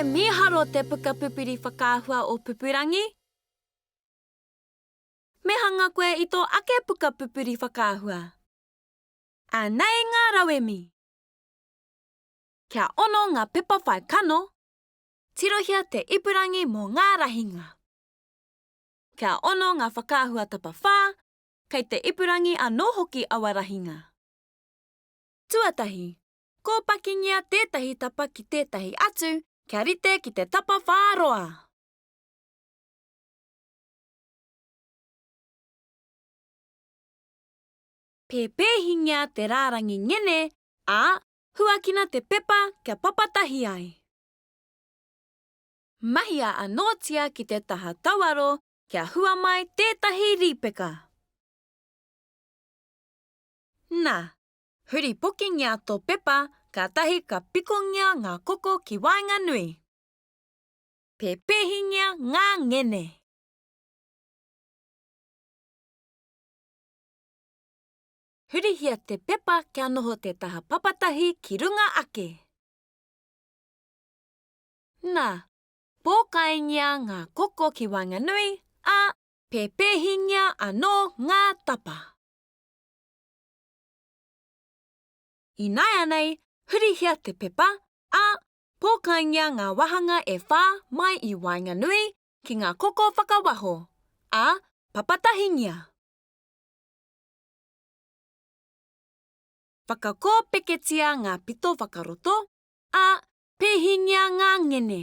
He mīharo te puka pupuri whakaahua o Pupurangi. Me hanga koe i tō ake puka pupuri whakaahua. Anei ngā rauemi. Kia ono ngā pepa whai kano, tirohia te ipurangi mō ngā rahinga. Kia ono ngā whakaahua tapawhā, kei te ipurangi anō hoki aua rahinga. Tuatahi, kōpakingia tētahi tapa ki tētahi atu kia rite ki te tapawhā roa. Pēpēhingia te rārangi ngene, ā, huakina te pepa kia papatahi ai. Mahia anōtia ki te taha tauaro kia hua mai tētahi rīpeka. Nā, huripokingia tō pepa kātahi ka pikongia ngā koko ki waenganui. Pēpēhingia ngā ngene. Hurihia te pepa kia noho te taha papatahi ki runga ake. Nā, pōkaingia ngā koko ki waenganui, ā, pēpēhingia anō ngā tapa. Ināianei, hurihia te pepa, ā, pōkaingia ngā wāhanga e whā mai i waenganui ki ngā koko whakawaho, ā, papatahingia. Whakakōpeketia ngā pito whakaroto, ā, pēhingia ngā ngene.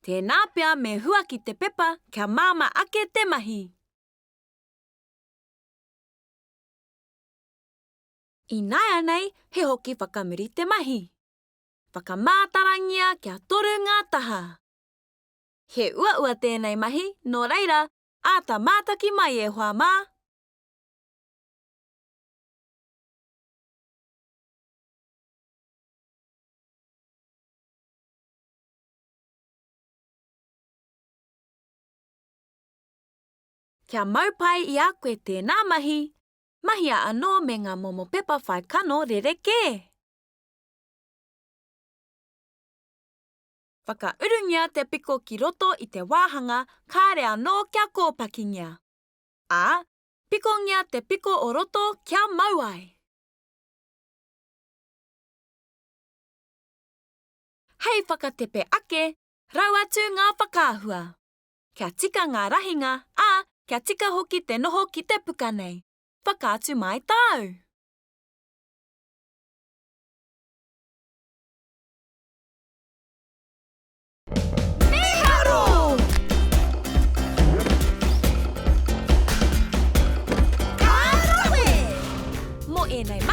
Tēnā pea me huaki te pepa kia māmā ake te mahi. Ināianei he hoki whakamuri te mahi. Whakamātarangia kia toru ngā taha. He uaua tēnei mahi, nō reira, āta mātaki mai e hoa mā! Kia mau pai i a koe tēnā mahi, mahia anō me ngā momo pepa whai kano rerekē. Whakaurungia te piko ki roto i te wāhanga kāre anō kia kōpakingia, ā, Pikongia te piko o roto kia mau ai. Hei whakatepe ake, rau atu ngā whakaahua. Kia tika ngā rahinga, ā, kia tika hoki te noho ki te puka nei. Whakaatu mai tāu! Mīharo! Ka rawe! Mō ēnei mahi.